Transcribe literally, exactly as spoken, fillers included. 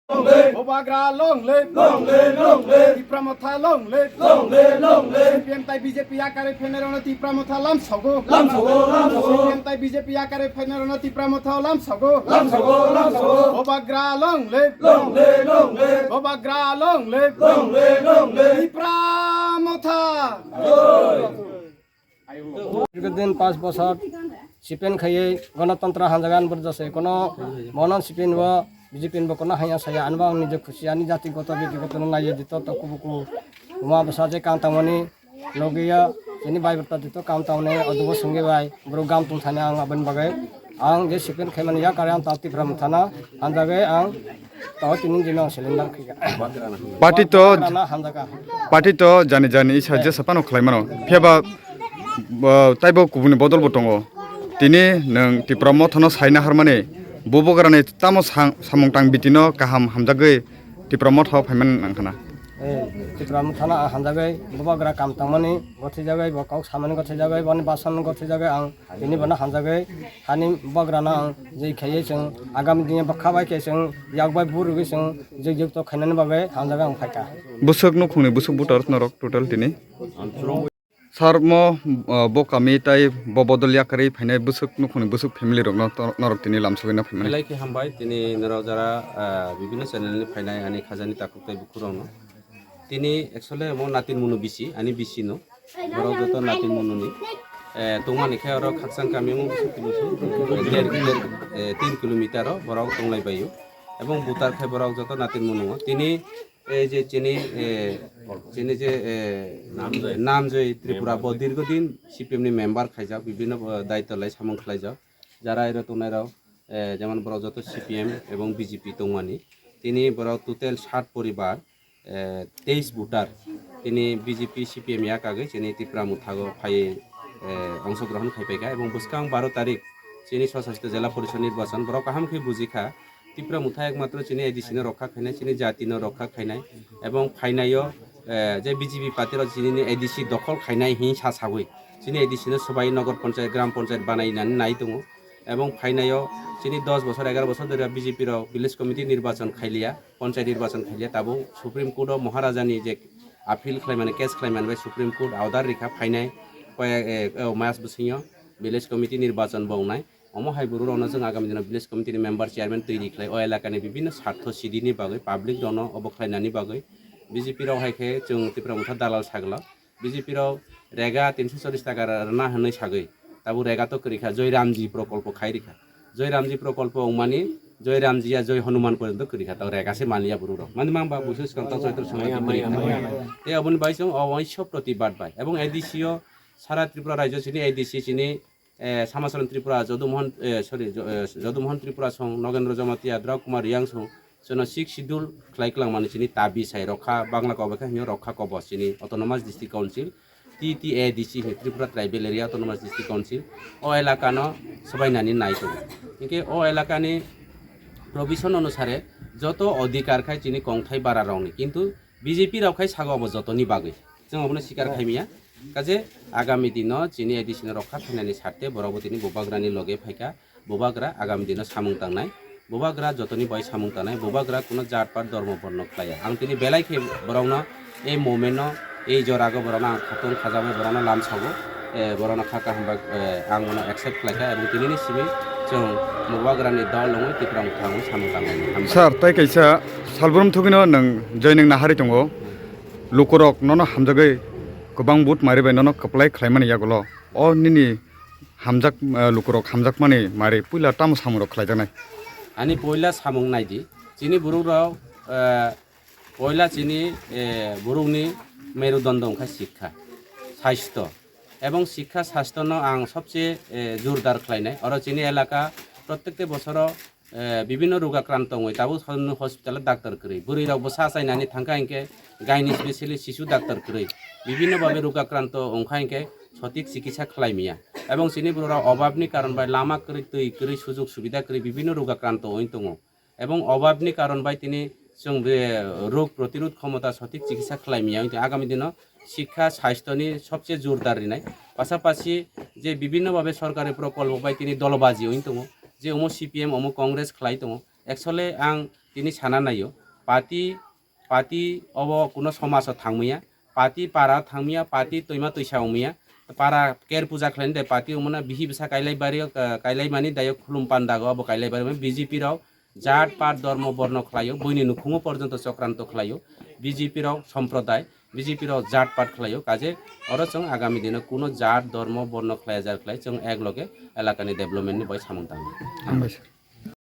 Bubagra long live. Long live, long live. Tipra Motha long live. Long live, long live. C P M tai B J P yakarwi phainairokno Tipra Motha lamsogo. Lamsogo, lamsogo. C P M tai B J P yakarwi phainairokno Tipra Motha lamsogo. Lamsogo, lamsogo. Bubagra long live. Long live, long live. Bubagra long live. Long live, long live. Tipra Motha. দীর্ঘদিন পাঁচ বছর সিপিএন খাইয়ে গণতন্ত্র হানজাগান বর্জা সে কোনো মনন সিপিএন বা বিজেপিএন বা কোনো হাইয়া সায়া আনবা আং নিজে খুশি আনি জাতিগত ব্যক্তিগত নাইয়ে দিত তো কুবুকু উমা বসা যে কাম তামনি লগিয়া তিনি ভাই বর্তা দিত কাম তামনি অদুব সঙ্গে ভাই বড় গাম তুম থানে আং আবেন বাগে আং যে সিপিএন খাইমানি ya kare ang tati pram thana hanjage ang tao tini jino cylinder khiga. Party to, rana hanjaga. Party to jani jani isa je sapano khlai mano. Phiya ba, ba, taibo kubuni bodol bo tongo. Tini nwng Tipra Mothano saina harmani, bubagrani tamo sang-, samung tang bitino kaham hamjagwi Tipra Motha phaimani nangkhana. Eh, Tipra Mothano ang hamjagwi bubagra kam tangmani gothi jagwi, bo kok samani gothi jagwi, boni basan gothi jagwi ang Tini bono hamjagwi hani bubagrano ang jai khaiwi chwng agami dini bwkha bai khe chwng yak bai bur rwgwi chwng jai jai to khainani bagwi hamjagwi ang phaikha. Bwswk nukhungni bwswk voter norok total tini? Sir mo, uh, bo kami tai bo bodol yakarwi phainai bwswk nukhungni bwswk family rokno to-, norok tini lamsogwi na phaimani. Belai khe hambai tini norok jara, uh, bibinno channel ni phainai ani khajani takhuk tai bukhurokno. Tini actually mo natin munu bisi, ani bisi no. Borok joto natin munu ni. Eh, tongmani khe oro khakchang kami mo bisi tini su, der, der, eh, tin kilometer o borok tonglai baio. Ebong butar khe borok joto natin munu o. Tini, eh, je chini, eh, chini je, eh, Namjoi. Namjoi Tripura bo dirgo din C P M ni member khaijak, bibinno, eh, daityo lai samung khlaijak. Jara ero tongnai rok, eh, jemon borok joto C P M ebong B J P tongmani. Tini borok total sat poribar, eh, teis voter tini B J P C P M ya kagwi chini Tipra Mothago phaiwi, eh, ongshogrohon khai paikha, ebong bwskang baro tarik chini Swshasit Jela Porishod nirbachon borok kaham khe bujikha Tipra Motha ekmatro chini A D C no rokha khainai, chini jati no rokha khainai, ebong phainaio, eh, je B J P party rok chini ni A D C dokhol khainai hin sa sagwi chini A D C no swbai nogor panchayat, gram panchayat banai nani nai tongo. Ebong phainaio chini dos bosor, egaro bosor dhori B J P rok village committee nirbachon khailiya, panchayat nirbachon khailiya, tabuk Supreme Court o Maharaja ni je appeal khlaimani, case khlaimani bai Supreme Court order rikha phainai koyek, eh, eh, mas bwswngyo village committee nirbachon bo wngnai. Omo hai buru rokno chwng agami dino village committee ni member, chairman twi ri khlai o elakani bibinno sartho sidi ni bagwi, public rokno obo khlainani bagwi B J P rok hai khe chwng Tipra Motha dalal sagla. B J P rok rega tinso chollish taka rwna hwnwi sagwi, tabuk rega to kwrwi kha, Joy Ramji prokolpo khai rikha. Joy Ramji prokolpo wngmani Joy Ramji ya Joy Hanuman porjonto kwrwi kha, tabuk rega se manliya borok rok. Mani mang ba buisu swkang ta choitro songya kwrwi kha. Tei aboni bai chwng o waisa protibad bai. Ebong A D C o sara Tripura rajyo chini A D C chini, eh, Samacharan Tripura, Jodumohon, eh, sorry, Jo-, eh, Jodumohon Tripura song, Nogendra Jamatia, Drau Kumar Riang song, Chwngno Sixth Schedule khlai kwlangmani chini tabi sai rokha, Bangla kok bai khe hwnyo rokha kobos chini Autonomous District Council, T T A D C hwnwi Tripura Tribal Area Autonomous District Council, o elakano swbainani nai tongo. Hinkhe o elakani provision onusare joto odhikar khai chini kongthai bara rokni, kintu B J P rok khai sago obo jotoni bagwi. Chwng obono sikar khaimiya. Kaje agami dino chini A D C no rokha khainani sarte borok bo tini bubagrani loge phaikha. Bubagra agami dino samung tangnai, bubagra jotoni bai samung tangnai, bubagra kuno jat pat dormo borno khlaiya. Ang tini belai khe borokno ei moment no, ei jorago borokno ang khatung khajaknai, borokno lamsago, eh, borokno kha kaham bai, eh, ang bono accept khlaikha, ebong tinini simi chwng bubagrani dol wngwi Tipra Motha wngwi samung tangnai. Hambai. Sir, tei kaisa salbrum thugwino nwng joining nahari tongo, lukurok nono hamjagwi kwbang vote mari bai nono kwplai khlaimani yagulo. O nini hamjak, eh, lukurok hamjakmani mari puila tamo samungrok khlaijaknai? Ani puila samung naidi, chini borok rok, eh, puila chini, eh, borokni merudondo wngkha sikha, sastho. Ebong sikha sastho no ang sobse, eh, jordar khlainai. Oro chini elaka prottekti bosoro eh, bibinno rog akranto wngwi tabuk hospital o doctor kwrwi. Bwrwi rok bwsa achainani thangkha hinkhe gynae specialist, sisu doctor kwrwi. Bibinno babe rog akranto wngkha hinkhe sothik chikitsa khlai maya. Ebong chini borok rok obabni karon bai lama kwrwi, twi kwrwi, sujog subida kwrwi bibinno rog akranto wngwi tongo. Ebong obabni karon bai tini chwng be rog protirodh khomota sothik chikitsa khlai maya wngwi tongo. Agami dino sikha, sasthoni sobse jordar rinai. Pasapasi je bibinno babe sorkari prokolpo bai tini dolobaji wngwi tongo, je omo C P M, omo Congress khlai tongo. Actually ang Tini sana naio, party, party obo kuno somajo thangmaya, party para thangmaya, party toima toisa wngmaya, para ker puja khlaini de party wngmana bihi bwsa kailai bari, kailai mani dayo khulum pandago abo kailai bari B J P rok jat pat dormo borno khlaio, buini nukhungo porjonto chokranto khlaio, B J P rok somproday, B J P rok jat pat khlaio, kaje oro chwng agami dino kuno jat dormo borno khlaiya jar khlai chwng ek loge elakani development ni bai samung tango. Hambai sir.